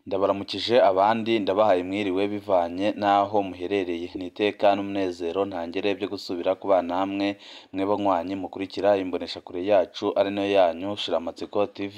Ndabaramukije abandi ndabahaye mwiriwe bivanye n'aho muherereye. Ni iteka n'umunezero ntangere byo gusubira kubana namwe mwe banywanyi mukurikira imboneshakure yacu ari nayo yanyu Shiramatsiko TV.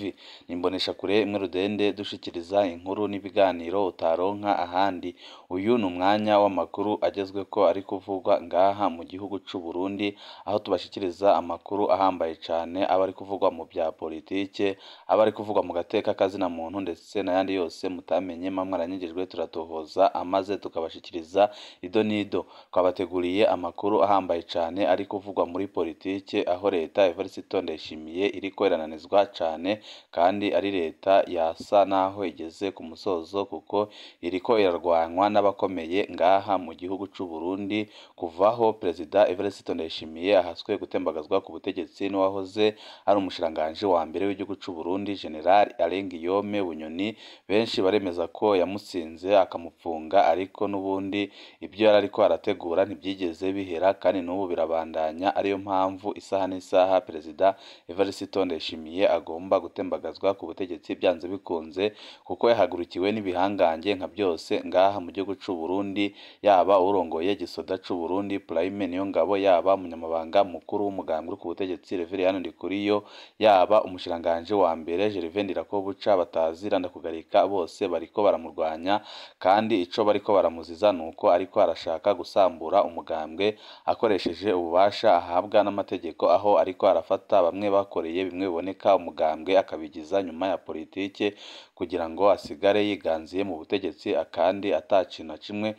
Ni imboneshakure imwe rudende dushikiriza inkuru n'ibiganiro utaronka ahandi. Uyu ni umwanya w'amakuru agezweko ari kuvugwa ngaha mu gihugu c'u Burundi, aho tubashikiriza amakuru ahambaye cane aba ari kuvugwa mu vya politike, aba ari kuvugwa mu gateka kazina muntu ndetse n'ayandi yose mutamenye mba mwaranyigijwe turatohoza amaze tukabashikiriza ido n'ido. Twabateguriye amakuru ahambaye cane ari kuvugwa muri politike, aho leta Evariste Ndayishimiye iriko irananizwa cane kandi ari leta yasa naho igeze ku musozo, kuko iriko irarwanywa n'abakomeye ngaha mu gihugu c'u Burundi kuvaho Perezida Evariste Ndayishimiye ahaswe gutembagazwa ku butegetsi n'uwahoze ari umushikiranganji wa mbere w'igihugu c'u Burundi General Alain Guillaume Bunyoni. Benshi baremeza ko yamutsinze akamupfunga, ariko n'ubundi ibyo yari ariko arategura ntibyigeze bihera kandi n'ubu birabandanya. Ariyo mpamvu isaha n'isaha Perezida Evariste Ndayishimiye agomba gutembagazwa ku butegetsi byanze bikunze, kuko yahagurukiwe n'ibihangange nka byose ngaha mu gihugu c'u Burundi, yaba urongoye gisoda c'u Burundi Prime Niyongabo, yaba umunyamabanga mukuru w'umugambwe uri ku butegetsi Reverien Ndikuriyo, yaba umushikiranganji wa mbere Gervais Ndirakobuca batazira ndakugarika, bose bariko baramurwanya. Kandi ico bariko baramuziza nuko ariko arashaka gusambura umugambwe akoresheje ububasha ahabwa n'amategeko, aho ariko arafata bamwe bakoreye bimwe biboneka umugambwe akabigiza nyuma ya politike kugira ngo asigare yiganziye mu butegetsi kandi ata kintu na kimwe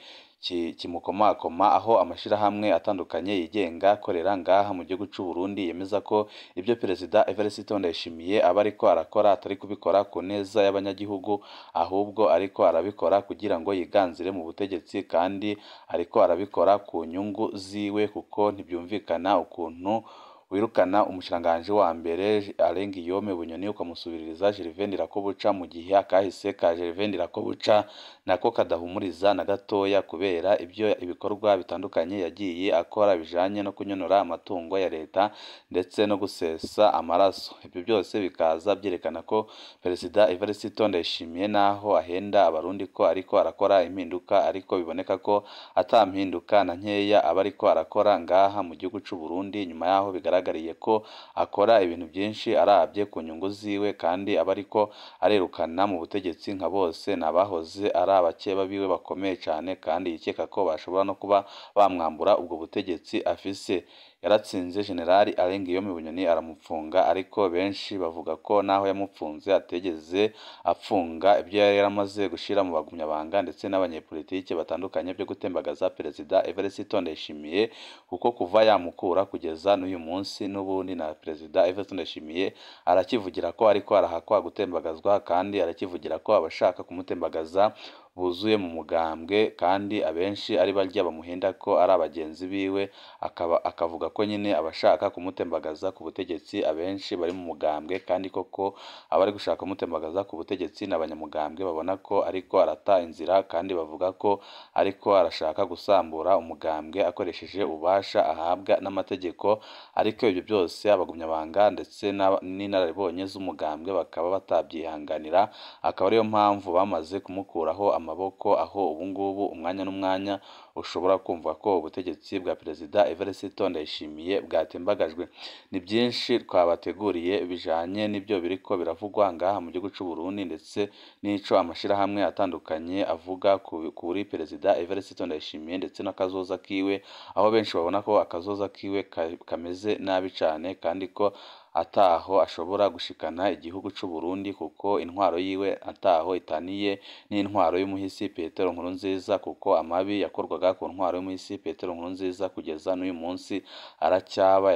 kimukomakoma. Aho amashirahamwe atandukanye yigenga akorera ngaha mu gihugu c'u Burundi yemeza ko ibyo Perezida Evariste Ndayishimiye aba ariko arakora atari kubikora ku neza y'abanyagihugu, ahubwo ariko arabikora kugira ngo yiganzire mu butegetsi, kandi ariko arabikora ku nyungu ziwe, kuko ntivyumvikana ukuntu wirukana umushikiranganji wa mbere Alain Guillaume Bunyoni ukamusubiririza Gervais Ndirakobuca, mu gihe akahise ka Gervais Ndirakobuca nako kadahumuriza na gatoya, kubera ibyo ibikorwa bitandukanye yagiye akora bijanye no kunyonora amatungo ya leta ndetse no gusesa amaraso. Ibyo byose bikaza vyerekana ko Perezida Evariste Ndayishimiye naho ahenda abarundi ko ariko arakora impinduka, ariko biboneka ko ata mpinduka na nkeya aba ariko arakora ngaha mu gihugu c'u Burundi. Nyuma yaho bigaragariye ko akora ibintu byinshi aravye ku nyungu ziwe, kandi aba ariko arerukana mu butegetsi nka bose n'abahoze ari abakeba biwe bakomeye cane, kandi yikeka ko bashobora no kuba bamwambura ubwo butegetsi afise. Yaratsinze General Alain Guillaume Bunyoni aramupfunga, ariko benshi bavuga ko naho yamupfunze atigeze apfunga ibyo yari yaramaze gushira mu bagumyabanga ndetse n'abanyepolitike batandukanye byo gutembagaza Perezida Evariste Ndayishimiye, kuko kuva yamukura kugeza n'uyu munsi n'ubundi na Perezida Evariste Ndayishimiye arakivugira ko ariko arahakwa gutembagazwa, kandi arakivugira ko abashaka kumutembagaza buzuye mu mugambwe, kandi abenshi ari barya bamuhenda ko ari abagenzi biwe, akaba akavuga ko nyine abashaka kumutembagaza ku butegetsi abenshi bari mu mugambwe, kandi koko abari gushaka kumutembagaza ku butegetsi n'abanyamugambwe babona ko ariko arata inzira, kandi bavuga ko ariko arashaka gusambura umugambwe akoresheje ububasha ahabwa n'amategeko. Ariko ibyo byose abagumyabanga ndetse n'inararibonye z'umugambwe bakaba batabyihanganira, akaba ariyo mpamvu bamaze kumukuraho amaboko, aho ubungubu umwanya n'umwanya ushobora kumva ko ubutegetsi bwa Perezida Evariste Ndayishimiye bwatembagajwe. Ni byinshi twabateguriye bijanye n'ibyo biriko biravugwa ngaha mu gihugu c'u Burundi, ndetse n'ico amashirahamwe atandukanye avuga kuri Perezida Evariste Ndayishimiye ndetse n'akazoza kiwe, aho benshi babona ko akazoza kiwe kameze nabi cane, kandi ko ataho ashobora gushikana igihugu c'u Burundi, kuko intwaro yiwe ataho itaniye n'intwaro y'umuhisi Petero Nkurunziza, kuko amabi yakorwaga ku ntwaro y'umuhisi Petero Nkurunziza kugeza n'uyu munsi aracyaba,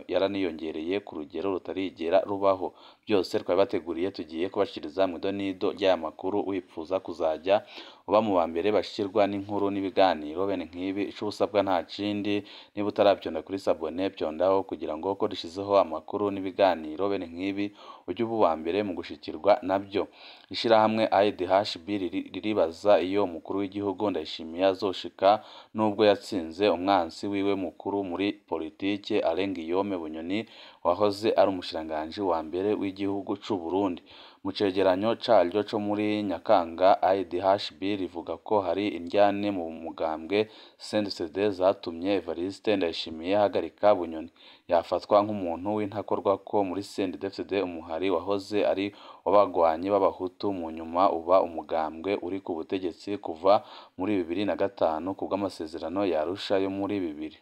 yaraniyongereye ku rugero rutarigera rubaho. Byose twabibateguriye, tugiye kubashikiriza mu idonido ry'aya makuru. Wipfuza kuzajya uba mu ba mbere bashikirwa n'inkuru n'ibiganiro bene nk'ibi, ico usabwa nta kindi, niba utaravyonda kuri sabone vyondaho kugira ngo ko dushizeho amakuru n'ibiganiro bene nk'ibi ujye uba uwa mbere mu gushikirwa nabyo. Ishirahamwe IDHB riribaza iyo umukuru w'igihugu Ndayishimiye azoshika nubwo yatsinze umwansi wiwe mukuru muri politike Alain Guillaume Bunyoni wahoze ari umushikiranganji wa mbere w'igihugu c'u Burundi. Mu cegeranyo caryo co muri Nyakanga, IDHB rivuga ko hari indyane mu mugambwe CNDD zatumye Evariste Ndayishimiye ahagarika Bunyoni. Yafatwa nk'umuntu w'intakorwako muri CNDD-FDD, umuhari wahoze ari uw'abagwanyi b'abahutu, mu nyuma uba umugambwe uri ku butegetsi kuva muri 2005 kubw'amasezerano ya Arusha yo muri 2000.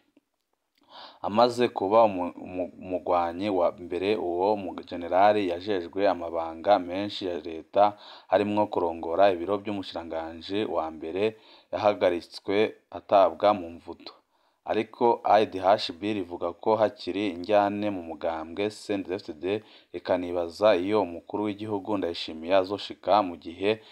Amaze kuba umugwanyi wa mbere, uwo mujenerali yajejwe amabanga menshi ya leta harimwo kurongora ibiro vy'umushikiranganji wa mbere, yahagaritswe atabwa mu mvuto. Ariko IDHB rivuga ko hakiri indyane mu mugambwe CNDD-FDD, rikanibaza iyo umukuru w'igihugu Ndayishimiye azoshika mu gihe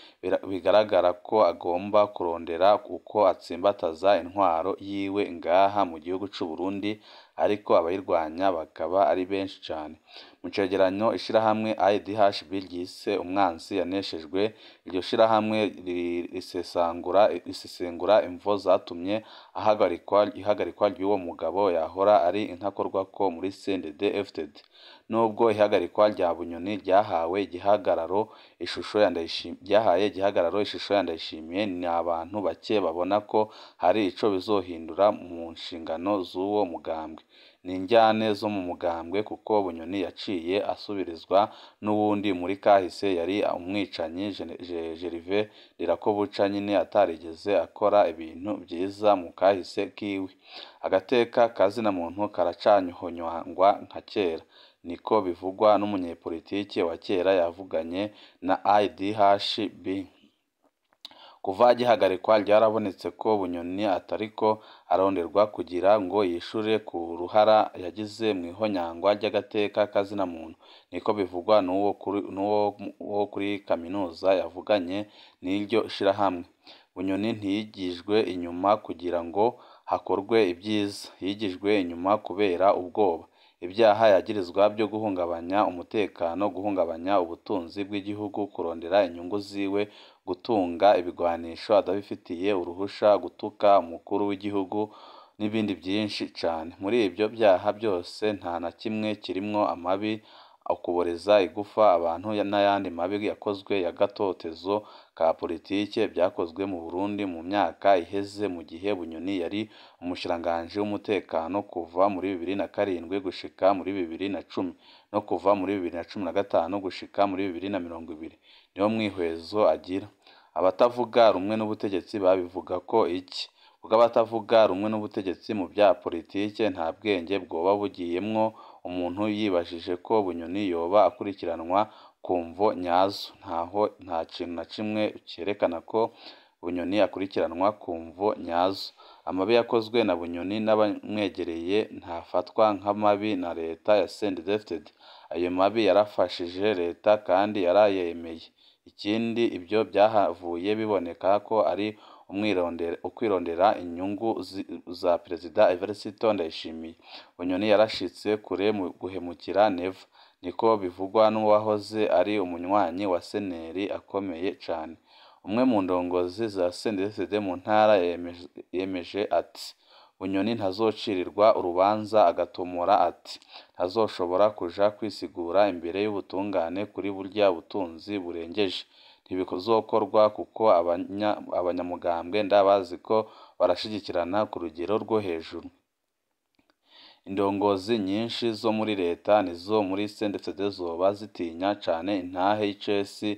bigaragara ko agomba kurondera uko atsimbataza intwaro yiwe ngaha mu gihugu c'Uburundi, ariko abayirwanya bakaba ari benshi cane. Mu cegeranyo ishirahamwe IDHB ryise "Umwansi yaneshejwe", iryo shirahamwe risesangura imvo zatumye ihagarikwa ry'uwo mugabo yahora ari intakorwako muri CNDD-FDD. Nubwo ihagarikwa rya Bunyoni ryahawe igihagararo ishusho ya Ndayishimiye, ni abantu bake babona ko hari ico bizohindura mu nshingano z'uwo mugambwe. Ni indyane zo mu mugambwe kuko Bunyoni yaciye asubirizwa n'uwundi muri kahise yari umwicanyi Gervais Ndirakobuca nyene atarigeze akora ibintu vyiza mu kahise kiwe. Agateka ka zina muntu karacahonyangwa nka kera, niko bivugwa n'umunyepolitike wa kera yavuganye na IDHB. Kuva agihagarikwa ryarabonetse ko Bunyoni atariko aronderwa kugira ngo yishure ku ruhara yagize mw'ihonyangwa ry'agateka ka zina muntu, niko bivugwa n'uwo kuri kaminuza yavuganye n'iryo shirahamwe. Bunyoni ntiyigijwe inyuma kugira ngo hakorwe ivyiza, yigijwe inyuma kubera ubwoba. Ivyaha yagirizwa vyo guhungabanya umutekano, guhungabanya ubutunzi bw'igihugu, kurondera inyungu ziwe, gutunga ibigwanisho adabifitiye uruhusha, gutuka umukuru w'igihugu n'ibindi vyinshi cane. Muri ivyo vyaha vyose nta na kimwe kirimwo amabi, ukuboreza igufa abantu n'ayandi mabi yakozwe y'agatotezo ka politike vyakozwe mu Burundi mu myaka iheze mu gihe Bunyoni yari umushikiranganji w'umutekano kuva muri 2007 gushika muri 2010 no kuva muri 2015 gushika muri 2020. Niwo mwihwezo agira. Abatavuga rumwe n'ubutegetsi babivugako iki? Kubw'abatavuga rumwe n'ubutegetsi mu vya politike nta bwenge bwoba bugiyemwo umuntu yibajije ko Bunyoni yoba akurikiranwa ku mvo nyazo. Ntaho nta kintu na kimwe cerekana ko Bunyoni akurikiranwa ku mvo nyazo. Amabi yakozwe na Bunyoni n'abamwegereye ntafatwa nk'amabi na leta ya CNDD-FDD. Ayo mabi yarafashije leta kandi yarayemeye. Ikindi ivyo vyahavuye biboneka ko ari ukwirondera inyungu za Perezida Evariste Ndayishimiye. Bunyoni yarashitse kure mu guhemukira Neva, niko bivugwa n'uwahoze ari umunywanyi wa seneri akomeye cane. Umwe mu ndongozi za CNDD-FDD mu ntara yemeje ati: "Bunyoni ntazocirirwa urubanza", agatomora ati: "Ntazoshobora kuja kwisigura imbere y'ubutungane kuri burya butunzi burengeje. Ntibizokorwa kuko abanyamugambwe ndabazi ko barashigikirana ku rugero rwo hejuru." Indongozi nyinshi zo muri leta nizo muri CNDD-FDD zoba zitinya cane intahe y'icesi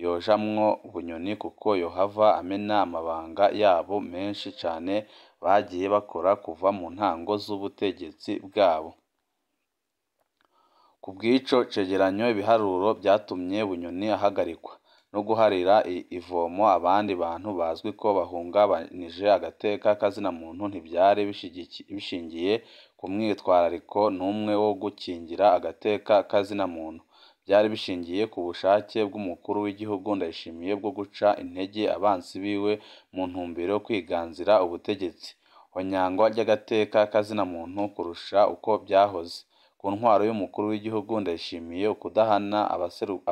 yojamwo Bunyoni kuko yohava amena amabanga yabo menshi cane bagiye bakora kuva mu ntango z'ubutegetsi bwabo. Kubw'ico cegeranyo, ibiharuro vyatumye Bunyoni ahagarikwa no guharira ivomo abandi bantu bazwi ko bahungabanije agateka ka zina muntu ntivyari bishingiye ku mwitwarariko n'umwe wo gukingira agateka ka zina muntu. Vyari bishingiye ku bushake bw'umukuru w'igihugu Ndayishimiye bwo guca intege abansi biwe mu ntumbero yo kwiganzira ubutegetsi. Honyangwa ry'agateka ka zina muntu kurusha uko vyahoze. Ku ntwaro y'umukuru w'igihugu Ndayishimiye, ukudahana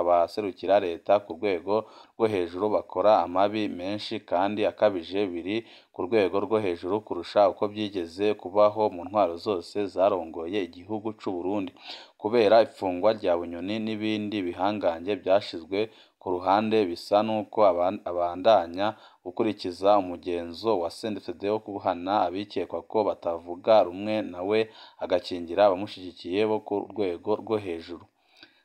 abaserukira leta ku rwego rwo hejuru bakora amabi menshi kandi akabije biri ku rwego rwo hejuru kurusha uko byigeze kubaho mu ntwaro zose zarongoye igihugu c'u Burundi. Kubera ifungwa rya Bunyoni n'ibindi bihangange byashizwe ku ruhande, bisa n'uko abandanya gukurikiza umugenzo wa CNDD-FDD wo guhana abikekwa ko batavuga rumwe nawe, agakingira abamushigikiye bo ku rwego rwo hejuru.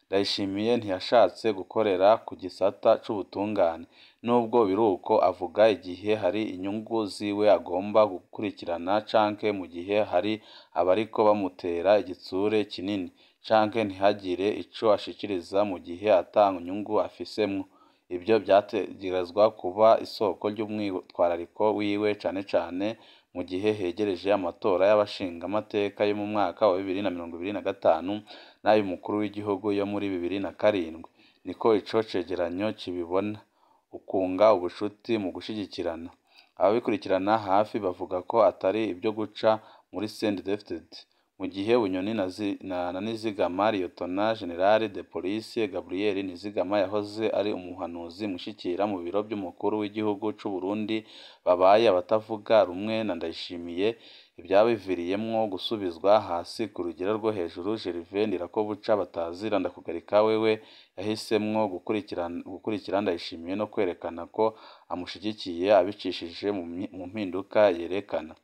Ndayishimiye ntiyashatse gukorera ku gisata c'ubutungane, nubwo biruko avuga igihe hari inyungu ziwe agomba gukurikirana canke mu gihe hari abariko bamutera igitsure kinini, canke ntihagire ico ashikiriza mu gihe ata nyungu afisemwo. Ivyo vyategerezwa kuba isoko ry'umwitwarariko wiwe, cane cane mu gihe hegereje amatora y'abashingamateka yo mu mwaka wa 2025 n'ay'umukuru w'igihugu yo muri 2007. Niko ico cegeranyo kibibona. Ukunga ubucuti mu gushigikirana. Ababikurikirana hafi bavuga ko atari ivyo guca muri CNDD-FDD. Mu gihe Bunyoni na Nizigama, Liyetona Jenerali de Police Gabriel Nizigama yahoze ari umuhanuzi mushikira mu biro vy'umukuru w'igihugu c'u Burundi, babaye abatavuga rumwe na Ndayishimiye, ivyabiviriyemwo gusubizwa hasi ku rugero rwo hejuru. Gervais Ndirakobuca batazira Ndakugarika wewe yahisemwo gukurikira Ndayishimiye no kwerekana ko amushigikiye abicishije mu mpinduka yerekana.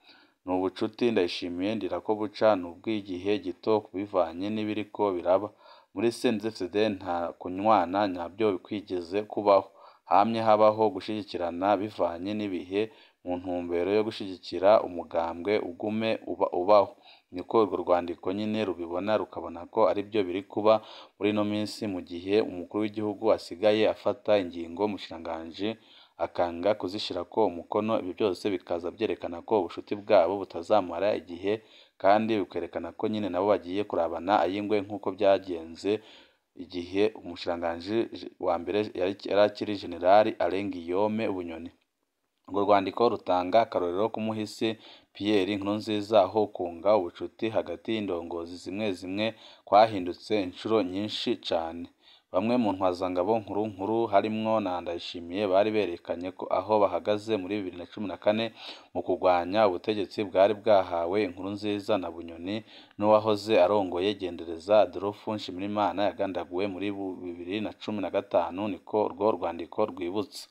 Ni ubucuti Ndayishimiye Ndirakobuca ni ubw'igihe gito bivanye n'ibiriko biraba. Muri CNDD-FDD nta kunywana nyabyo kwigeze kubaho, hamye habaho gushigikirana bivanye n'ibihe mu ntumbero yo gushigikira umugambwe ugume ubaho. Niko urwo rwandiko nyine rubibona, rukabona ko aribyo biri kuba muri ino minsi, mu gihe umukuru w'igihugu asigaye afata ingingo umushikiranganji akanga kuzishirako umukono. Ibyo byose bikaza vyerekana ko ubushuti bwabo butazamara igihe, kandi bikerekana ko nyine nabo bagiye kurabana ay'ingwe nk'uko byagenze igihe umushikiranganji wa mbere yari akiri Jenerali Alain Guillaume Bunyoni. Urwo rwandiko rutanga akarorero k'umuhisi Pierre Nkurunziza, aho kunga ubucuti hagati y'indongozi zimwe zimwe kwahindutse incuro nyinshi cane. Bamwe mu ntwazangabo nkuru nkuru harimwo na Ndayishimiye bari berekanye ko aho bahagaze muri 2014 mu kurwanya ubutegetsi bwari bwahawe Nkurunziza na Bunyoni, n'uwahoze arongoye Gendereza Adolphe Nshimirimana yagandaguwe muri 2015, niko urwo rwandiko rwibutsa.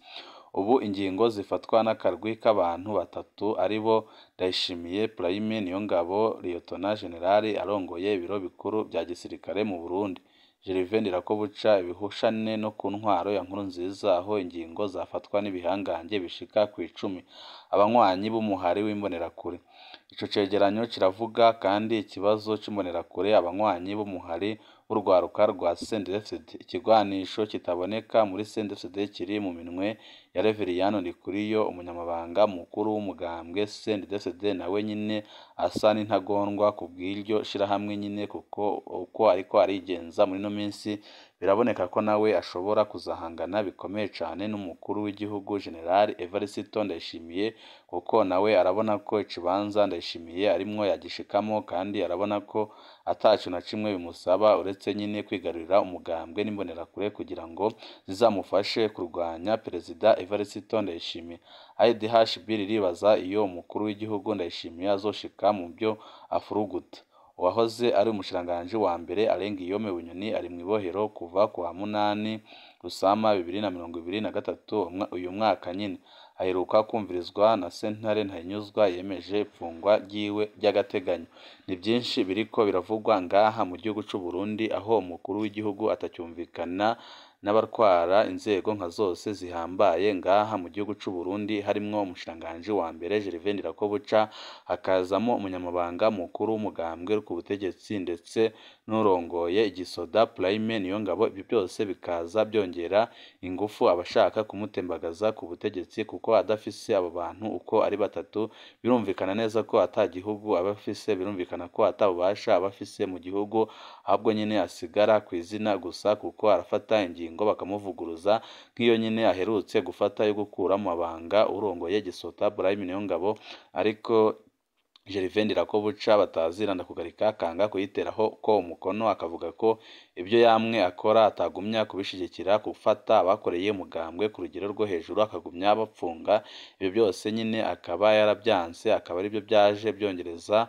Ubu ingingo zifatwa n'akarwi k'abantu batatu aribo Ndayishimiye Prime Niyongabo, Liyetona Jenerali arongoye ibiro bikuru vya gisirikare mu Burundi, Gervais Ndirakobuca, ibihushane no ku ntwaro ya Nkurunziza, aho ingingo zafatwa n'ibihangange bishika kw'icumi, abanywanyi b'umuhari w'imbonerakure. Ico cegeranyo kiravuga kandi ikibazo c'imbonerakure, abanywanyi b'umuhari w'urwaruka rwa CNDD-FDD. Ikigwanisho kitaboneka muri CNDD-FDD kiri mu minwe ya Reveriyano Ndikuriyo, umunyamabanga mukuru w'umugambwe CNDD-FDD, nawe nyene asa n'intagondwa kubw'iryo shirahamwe nyine, kuko uko ariko arigenza muri ino minsi biraboneka ko nawe ashobora kuzahangana bikomeye cane n'umukuru w'igihugu Jenerali Evariste Ndayishimiye, kuko nawe arabona ko ikibanza Ndayishimiye arimwo yagishikamo, kandi arabona ko ataco na kimwe bimusaba uretse nyine kwigarurira umugambwe n'imbonerakure kugira ngo zizamufashe kurwanya Perezida Evariste Ndayishimiye. IDHB riribaza iyo umukuru w'igihugu Ndayishimiye azoshika mu byo afuruguta. Uwahoze ari umushikiranganji wa mbere Alain Guillaume Bunyoni ari mw'ibohero kuva kuwa 8 Rusama 2023 uyu mwaka nyine. Aheruka kumvirizwa na sentare Ntahinyuzwa yemeje ifungwa ryiwe ry'agateganyo. Ni byinshi biriko biravugwa ngaha mu gihugu c'u Burundi, aho umukuru w'igihugu atacyumvikana n'abatwara inzego nka zose zihambaye ngaha mu gihugu c'u Burundi, harimwo umushikiranganji wa mbere Gervais Ndirakobuca, hakazamo umunyamabanga mukuru w'umugambwe ku butegetsi ndetse n'urongoye igisoda Prime Niyongabo. Ibyo byose bikaza byongera ingufu abashaka kumutembagaza ku butegetsi, kuko adafise abo bantu uko ari batatu birumvikana neza ko ata gihugu aba afise, birumvikana ko ata bubasha aba afise mu gihugu, ahubwo nyine asigara ku izina gusa, kuko arafata ingingo bakamuvuguruza nk'iyo nyine aherutse gufata yo gukura mu mabanga urongoye Gisota Prime Niyongabo, ariko Gervais Ndirakobuca batazira Ndakugarika akanga kuyiteraho ko umukono, akavuga ko ibyo yamwe akora atagumya kubishigikira, gufata abakoreye umugambwe ku rugero rwo hejuru akagumya bapfunga, ibyo byose nyine akaba yarabyanse, akaba aribyo byaje byongereza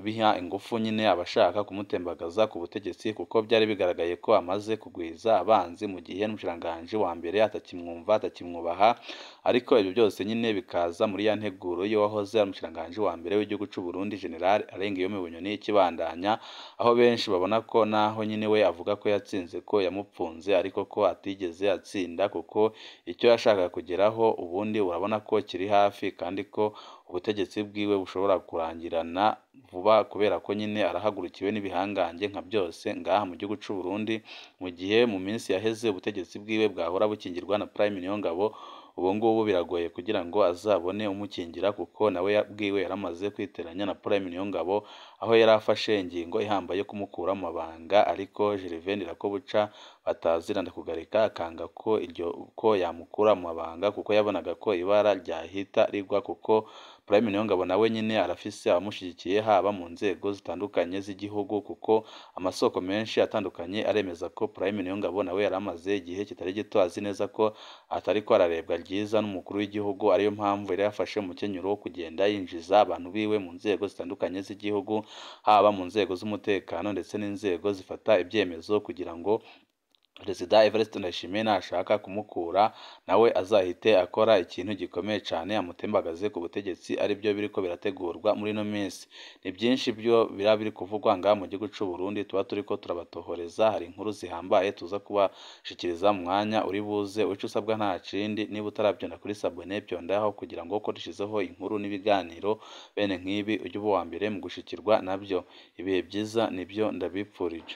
biha ingufu nyine abashaka kumutembagaza ku butegetsi, kuko byari bigaragaye ko amaze kugwiza abanzi mu gihe n'umushikiranganji wa mbere atakimwumva, atakimwubaha. Ariko ibyo byose nyine bikaza muri ya nteguro y'uwahoze ari umushikiranganji wa mbere w'igihugu c'u Burundi General Alain Guillaume Bunyoni ikibandanya, aho benshi babona ko naho nyine we avuga ko yatsinze ko yamupfunze, ariko ko atigeze atsinda, kuko icyo yashakaga kugeraho ubundi urabona ko kiri hafi, kandi ko ubutegetsi bwiwe bushobora kurangirana vuba, kubera ko nyine arahagurukiwe n'ibihangange nka byose ngaha mu gihugu c'u Burundi, mu gihe mu minsi yaheze ubutegetsi bwiwe bwahora bukingirwa na Prime Niyongabo, ubu ngubu biragoye kugira ngo azabone umukingira, kuko nawe bwiwe yaramaze kwiteranya na Prime Niyongabo, aho yari afashe ingingo ihambaye yo kumukura mu mabanga, ariko Gervais Ndirakobuca batazira Ndakugarika akanga ko iryo ko yamukura mu mabanga, kuko yabonaga ko ibara ryahita rigwa, kuko Prime Niyongabo nawe nyine arafise abamushigikiye haba mu nzego zitandukanye z'igihugu, kuko amasoko menshi atandukanye aremeza ko Prime Niyongabo nawe yari amaze igihe kitari gito azi neza ko atariko ararebwa ryiza n'umukuru w'igihugu, ariyo mpamvu yari yafashe umukenyuro wo kugenda yinjiza abantu biwe mu nzego zitandukanye z'igihugu, haba mu nzego z'umutekano ndetse n'inzego zifata ibyemezo, kugira ngo Perezida Evariste Ndayishimiye nashaka kumukura nawe azahite akora ikintu gikomeye cyane amutembagaze ku butegetsi, aribyo biriko birategurwa muri ino minsi. Ni byinshi byo biraba biri kuvugwa ngaha mu gihugu c'u Burundi, tuba turiko turabatohoreza, hari inkuru zihambaye tuza kubashikiriza mu mwanya uri buze. Ico usabwa nta kindi, niba utaravyonda kuri sabone vyondaho, kugira ngo uko dushizeho inkuru n'ibiganiro bene nk'ibi ujye uba uwa mbere mu gushikirwa nabyo. Ibihe byiza nibyo ndabipfurije.